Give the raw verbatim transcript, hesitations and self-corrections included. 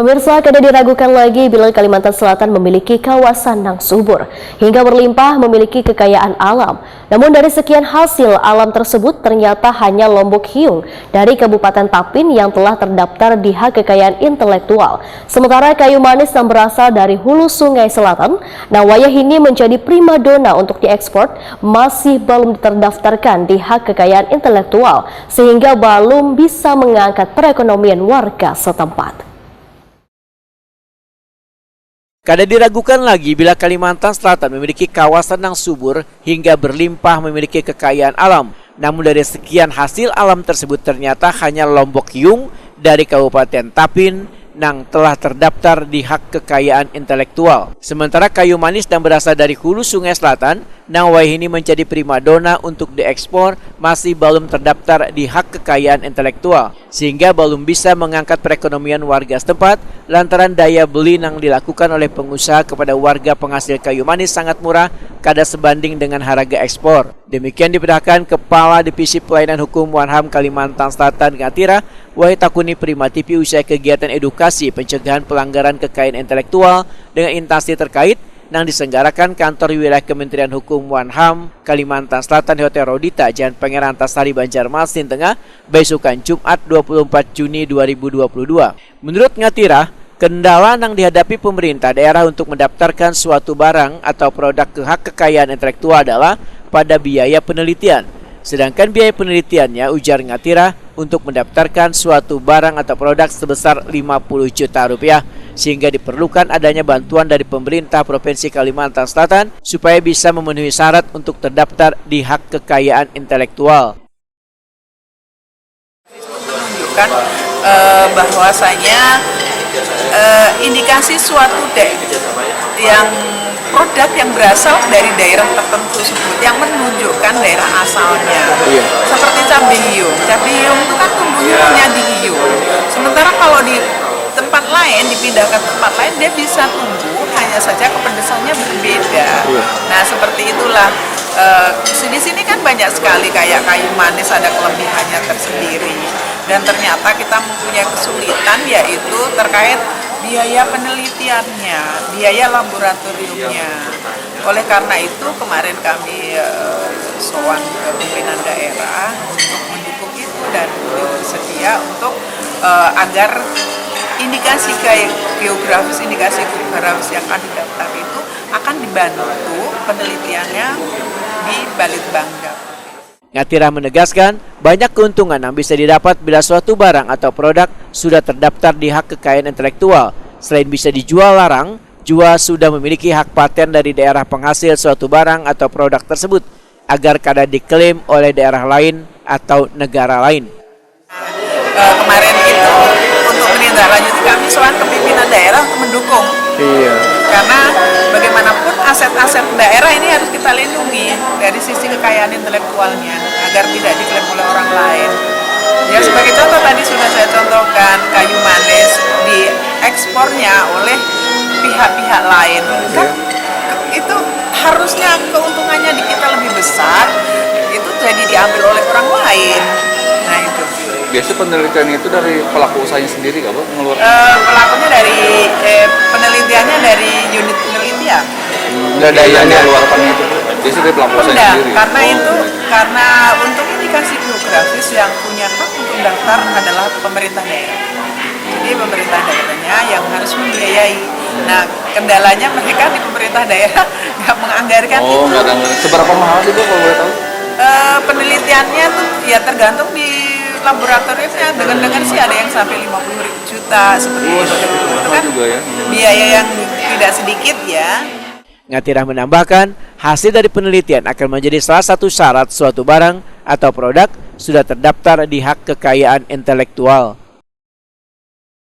Pemirsa, kada diragukan lagi bila Kalimantan Selatan memiliki kawasan nang subur hingga berlimpah, memiliki kekayaan alam. Namun, dari sekian hasil alam tersebut, ternyata hanya Lombok Hiung dari Kabupaten Tapin yang telah terdaftar di hak kekayaan intelektual. Sementara kayu manis yang berasal dari Hulu Sungai Selatan, nang wayah ini menjadi primadona untuk diekspor, masih belum terdaftarkan di hak kekayaan intelektual, sehingga belum bisa mengangkat perekonomian warga setempat. Kada diragukan lagi bila Kalimantan Selatan memiliki kawasan yang subur hingga berlimpah, memiliki kekayaan alam. Namun, dari sekian hasil alam tersebut, ternyata hanya Lombok Hiung dari Kabupaten Tapin nang telah terdaftar di hak kekayaan intelektual. Sementara kayu manis yang berasal dari Hulu Sungai Selatan, nang wayah ini menjadi primadona untuk diekspor, masih belum terdaftar di hak kekayaan intelektual, sehingga belum bisa mengangkat perekonomian warga setempat lantaran daya beli nang dilakukan oleh pengusaha kepada warga penghasil kayu manis sangat murah, kada sebanding dengan harga ekspor. Demikian dipedahkan Kepala Divisi Pelayanan Hukum Wan Ham Kalimantan Selatan, Ngatira, wayah takuni Prima T V usai kegiatan edukasi pencegahan pelanggaran kekayaan intelektual dengan instansi terkait nang disenggarakan Kantor Wilayah Kementerian Hukum Wan Ham Kalimantan Selatan di Hotel Rodita, Jalan Pangeran Antasari, Banjarmasin Tengah, baisukan Jumat, dua puluh empat Juni dua ribu dua puluh dua. Menurut Ngatira, kendala nang dihadapi pemerintah daerah untuk mendaftarkan suatu barang atau produk ke hak kekayaan intelektual adalah pada biaya penelitian. Sedangkan biaya penelitiannya, ujar Ngatira, untuk mendaftarkan suatu barang atau produk sebesar lima puluh juta rupiah, sehingga diperlukan adanya bantuan dari pemerintah Provinsi Kalimantan Selatan supaya bisa memenuhi syarat untuk terdaftar di hak kekayaan intelektual. Menunjukkan eh, bahwasanya eh, indikasi suatu de yang produk yang berasal dari daerah tertentu sebut yang menunjukkan daerah asalnya. Iya. Seperti cabai hiung. Cabai hiung itu kan tumbuhnya hanya di hiung. Sementara kalau di tempat lain, dipindah ke tempat lain, dia bisa tumbuh, hanya saja kepedesannya berbeda. Iya. Nah, seperti itulah. Eh, di sini kan banyak sekali kayak kayu manis, ada kelebihannya tersendiri. Dan ternyata kita mempunyai kesulitan, yaitu terkait biaya penelitiannya, biaya laboratoriumnya. Oleh karena itu, kemarin kami eh, sowan ke pimpinan daerah untuk mendukung itu dan beliau bersedia untuk eh, agar indikasi ge- geografis, indikasi geografis yang akan didaftar itu akan dibantu penelitiannya di Balitbangda. Ngatira menegaskan, banyak keuntungan yang bisa didapat bila suatu barang atau produk sudah terdaftar di hak kekayaan intelektual. Selain bisa dijual larang, jua sudah memiliki hak paten dari daerah penghasil suatu barang atau produk tersebut, agar kada diklaim oleh daerah lain atau negara lain. Eh, kemarin itu untuk menindaklanjuti, kami sowan ke pimpinan daerah untuk mendukung. Iya. Karena bagaimanapun aset-aset daerah ini harus kita lindungi dari sisi kekayaan intelektualnya agar tidak diklaim oleh orang lain. Ya, sebagai contoh, tadi sudah saya contohkan kayu manis diekspornya oleh pihak-pihak lain. Kan itu harusnya keuntungannya di kita lebih besar, itu jadi diambil oleh orang lain. Nah, itu. Biasa penelitian itu dari pelaku usahanya sendiri kah, Bu? Ngeluar Eh, pelakunya dari eh, penelitiannya dari unit penelitian. Nggak ada yang dikeluarkan itu, Bu? Biasa dari pelaku usahanya Enggak, sendiri. karena Oh, itu iya. Karena untuk indikasi geografis yang punya hak untuk daftar adalah pemerintah daerah. Jadi pemerintah daerahnya yang harus membiayai. Nah, kendalanya mereka di pemerintah daerah nggak menganggarkan Oh, itu. Nggak ada. Seberapa mahal sih, Bu, kalau boleh tahu? Eh, penelitiannya tuh ya tergantung di laboratoriumnya. Dengar-dengar sih ada yang sampai lima puluh ribu juta seperti Wah, itu. Itu mahal kan juga ya. Biaya yang tidak sedikit ya. Ngatirah menambahkan, hasil dari penelitian akan menjadi salah satu syarat suatu barang atau produk sudah terdaftar di hak kekayaan intelektual.